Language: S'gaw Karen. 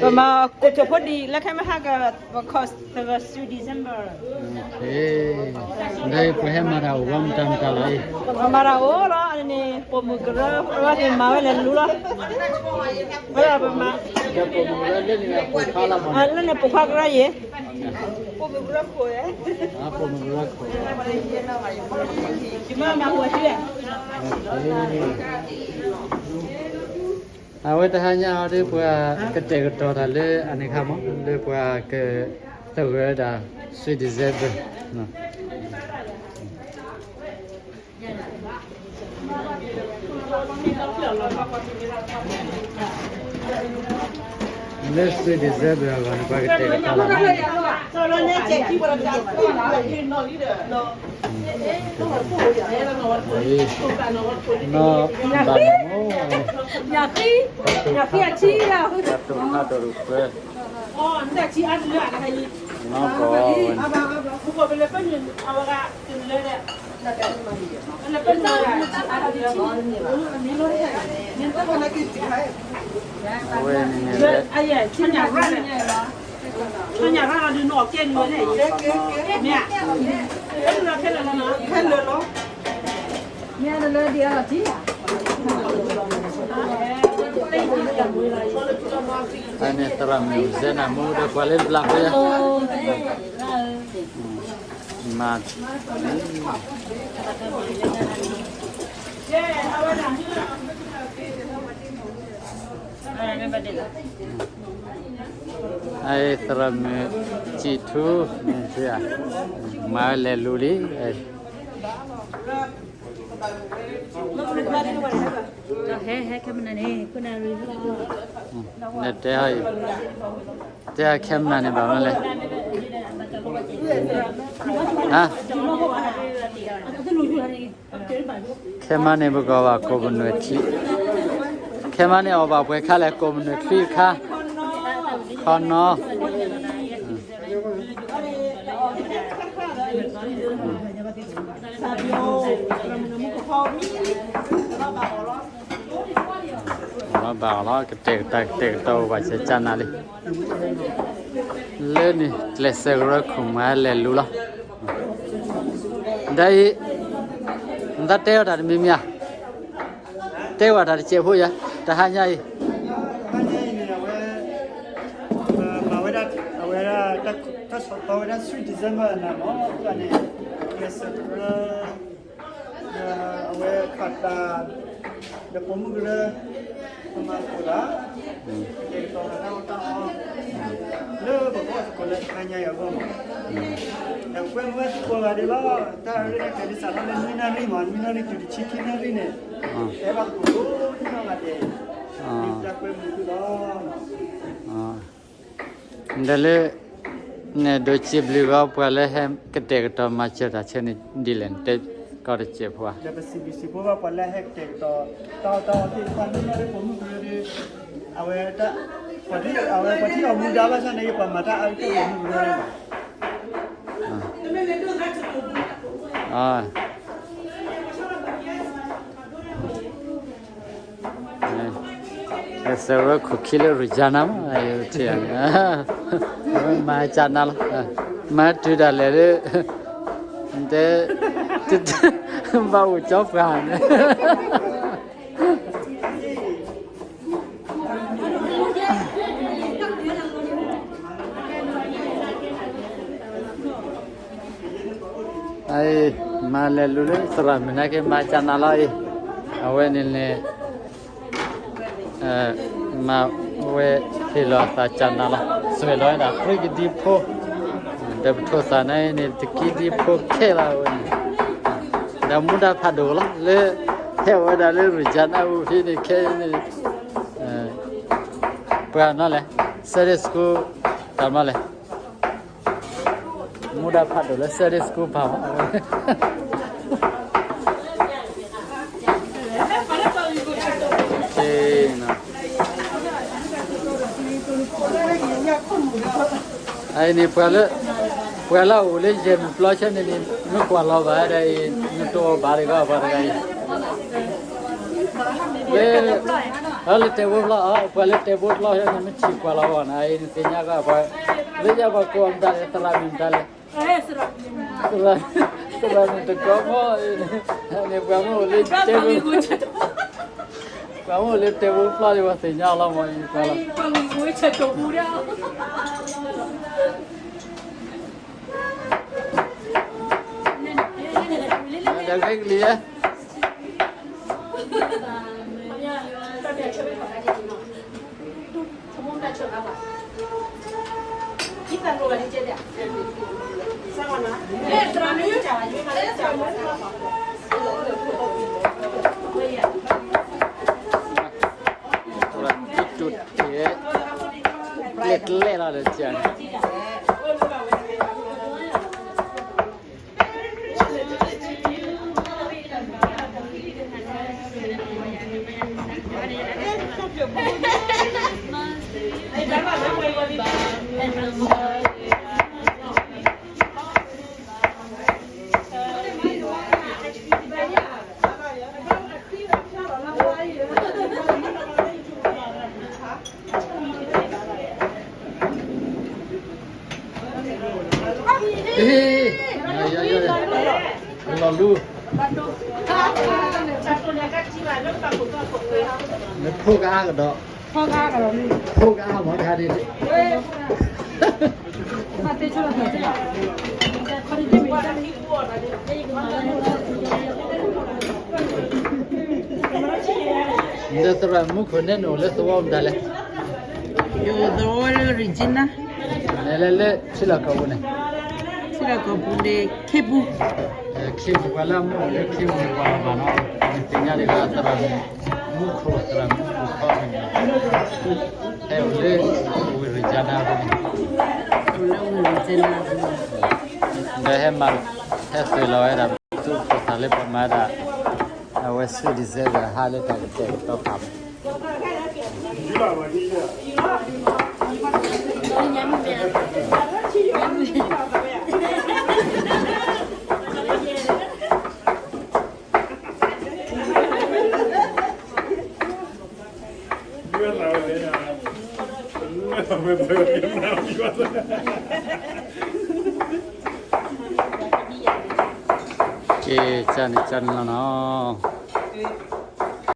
ပမၤကိးကၠိဖိဒံး လၢခဲမဟါက because the sweet December. ဒီးပဟဲမၤတၢ်အိၣ်ဝဲမတၤမတၤလီၤအံၤ, ပမၤတၢ်အိၣ်လီၤန့ၣ် ပိာ်မုၣ်ကရၢ အဝဲသ့ၣ်မၤဝဲလဲၤလူလီၤ, ဝဲဒၣ်ပမၤ လၢန့ၣ်ပိာ်ခွါကရၢယဲၢ် ပိာ်မုၣ်ကရၢခိၣ်, အဝဲတဟါညါအံၤဒီး ပှၤကတဲာ်ကတီၤတၢ်လၢအန့ၣ်ခါမး လၢပှၤကသဂၢၢ်ဝဲဒၣ် sweet December လၢ sweet December အဂီၢ်န့ၣ် ပှၤကတဲာ်ကတီၤလီၤ. နီၢ်ဘၣ်မ့ၢ် ယၤဃံအထံလီၤ, တၢ်တိာ်ဖးဒိၣ်တပှဲၤ, နီၢ်ဘၣ်ဝဲန့ၣ် အဝဲန့ၣ်န့ၣ်လၢ အန့ၣ်သရၣ်မုၣ်စဲနၤမူဒီးပှၤလၢတဘျီဃီယၤ မၤ အသရၣ်မုၣ်စံးထူ မၤလဲၤလူၤလံ, ဟဲ ဟဲ ခဲမနၤန့ၣ် နတဲအီၤအံၤ, တဲအီၤခဲမနၤန့ၣ် ဘၣ်မနုၤလဲၣ်, ဟါ ခဲမါန့ၣ် ပကအီၣ်ဘၣ်ကိးမနွဲၣ်ချံ, ခဲမါန့ၣ်အီၣ်ဘၣ်ပှဲၤခါလဲၣ် ကိးမနွဲၣ်ချံတခါ, ခီနီၤ လီၤဘၣ်အီၤလီၤ ကတဲာ်ကတီၤ ကတဲာ်ကတီၤအိၣ်ဘၣ်ဆဲးကၢနၤလံ, လၢန့ၣ် ကျဲးစၢးကရၢခိၣ်မၤလဲၤလူၤလီၤ, ဒီးအံၤ နသးတဲအီၤတၢ်တမံၤမံၤဧါ, တဲဝဲတၢ်တစဲးဖိယၤ တဟါညါအံၤ တဟါညါအံၤန့ၣ် အဝဲ မၤဝဲဒၣ် အဝဲဒၣ် တၢ်ဆီၣ်သီဝဲဒၣ် sweet December နၤမ့ၢ် အဃိသတးန့ၣ် ကျဲးစၢးကရၢ ဒီးအဝဲခးတၢ် ဒီးပိာ်မုၣ်ကရၢ ပမၤသကိးတၢ် ကတဲာ်ကတီၤတၢ်အီၣ်တၢ်အီ လၢပကအီၣ်သကိးလၢတဟါညါအံၤအဂီၢ်မး, ဒီးကွဲမုာ်ဝဲသကိးဂၤဒဲးလီၤ, တၢ်ရဲၣ်တၢ်ကျဲၤဒ်သိးထီၣ်လၢနွံနၣ်ရံၣ်မး နွံနၣ်ရံၣ်တုၤတဆံခံနၣ်ရံၣ်န့ၣ် တဲဘၣ်သကိးဒိၣ်ဒိၣ်နီၢ်ဂၤဒဲး, တၢ်ကွဲမုာ်သုလီၤ ဒီးလၢ နဒိးစံးဘျုးဂီၢ်ပှၤလၢဟဲကတဲာ်ကတီၤမၤစၢၤတၢ်ဆၢန့ၣ်ဒ်လဲၣ် နတဲကီးတစဲးဖိဧါ, ဒီးပစံးဘျုးစံးဖှိၣ်ဘၣ်ပှၤလၢဟဲကတဲာ်ကတီၤ တၢ်အီၣ်တၢ်အီသ့ၣ်တဖၣ်န့ၣ်လီၤလၢပိာ်မုၣ်ကရၢဒီး အဝဲ အဝဲပှၤထံၣ်အီၤမူဒါဘၣ်ဆၣ်န့ၣ် ပှၤမၤတၢ်အါကတၢၢ်ပိာ်မုၣ်ကရၢလီၤ စၢၤဝဲခိၣ်ခံလၢရူၤကၠါနါမး ထံၣ်န့ၣ် မၤကၢနါလီၤ မၤတုၤဒၣ်လဲာ်လၢ တဲ ဘၣ်အိၣ်ကၠီပှၤန့ၣ် အံၤ မၤလဲၤလူၤလၢသရၣ်မုၣ်နာ်က့ မၤကၢနါလီၤအံၤ အဝဲန့ၣ်န့ၣ် မၤဝဲဟ့ၣ်လီၤအသးကၢနါလီၤ စွဲးလီၤဝဲဒၣ် ဃုကဒံဖိ ဒီးပထိၣ်သၣ်န့ၣ်န့ၣ် တကံဒံဖိခဲလၢာ်ဝဲန့ၣ် ဒီးမူဒါဖးဒိၣ်လီၤ လၢဟဲဝဲဒၣ်လၢရူၤကၠါနါအူဖံန့ၣ် ခဲအံၤန့ၣ် ပှၤနီၤလဲၣ် Sunday School တၢ်မီၤလဲၣ် မူဒါဖးဒိၣ်လၢ Sunday School ပၢ်မး က့ၤနီၤ အံၤန့ၣ် ပှၤလၢ ပှၤလၢအအိၣ်လၢယဲၢ်မုၢ်ပျီဆၢန့ၣ်န့ၣ် မ့ၢ်ကွၢ်လီၤဘၣ်ဒ်အံၤ နတအိၣ်ဘၣ်တဂၤပှၤတဂၤအံၤ လၢ အလၢတဲဘိပျီ ပှၤလၢတဲဘိပျီဆၢန့ၣ် မ့ၢ်ထံၣ်ကွၢ်လီၤဘၣ်န့ၣ် အံၤနသ့ၣ်ညါကီးပှၤ လၢယၤပှၤကိးမတၤလဲၣ် သရၣ်မုၣ်မတၤလဲၣ် သရၣ် သရၣ်မုၣ်တကိးမီၤ န့ၣ်ပှၤမ့ၢ်အိၣ်လၢတဲဘိ ပှၤမ့ၢ်အိၣ်လၢတဲဘိပျီန့ၣ် ပှၤသ့ၣ်ညါလီၤမီၤအံၤပှၤလီၤ ဒီးဂ့ၢ်ကလံၤဧါ ကျဲကျဲလီၤလၢကၢ်န့ၣ် လီၤလူၤ နဖိကအါကဒီး ဖိကအါမးခါဒ် ဒီးသရၣ်မူခိၣ်န့ၣ် နအိၣ်လၢသဝီမတၤလဲၣ် ယအိၣ်သဝီလၢ Regina လဲၤလဲၤလၢထံလီၢ်ကီၢ်ပူၤန့ၣ် ထံလီၢ်ကီၢ်ပူၤန့ၣ် ခ့ပူၤ ခ့ပူၤ ပှၤလၢအမူအိၣ်လၢခ့ပူၤန့ၣ် ပှၤလီၤဘၣ်နီၤ နသ့ၣ်ညါဒ်ဂၤသရၣ်မူခိၣ် သရၣ်မူခိၣ်ခီန့ၣ် ဟဲအိၣ်လၢ ဝ့ၢ်ရ့ၣ်ကၠါနါပူၤန့ၣ် အိၣ်လၢဝ့ၢ်ရ့ၣ်ကၠါနါပူၤ ဒီးဟဲမၤ ဟဲသုးလီၤဝဲဒၣ် သူၣ်ဖိသၣ်လၢပှၤမၤဒၣ် အဝဲဆူ December ဟါလၢတၢ်ကတဲာ်ကတီၤဖးမး ကဲ ကၢ်န့ၣ်ကၢ်န့ၣ်လီၤနီၤ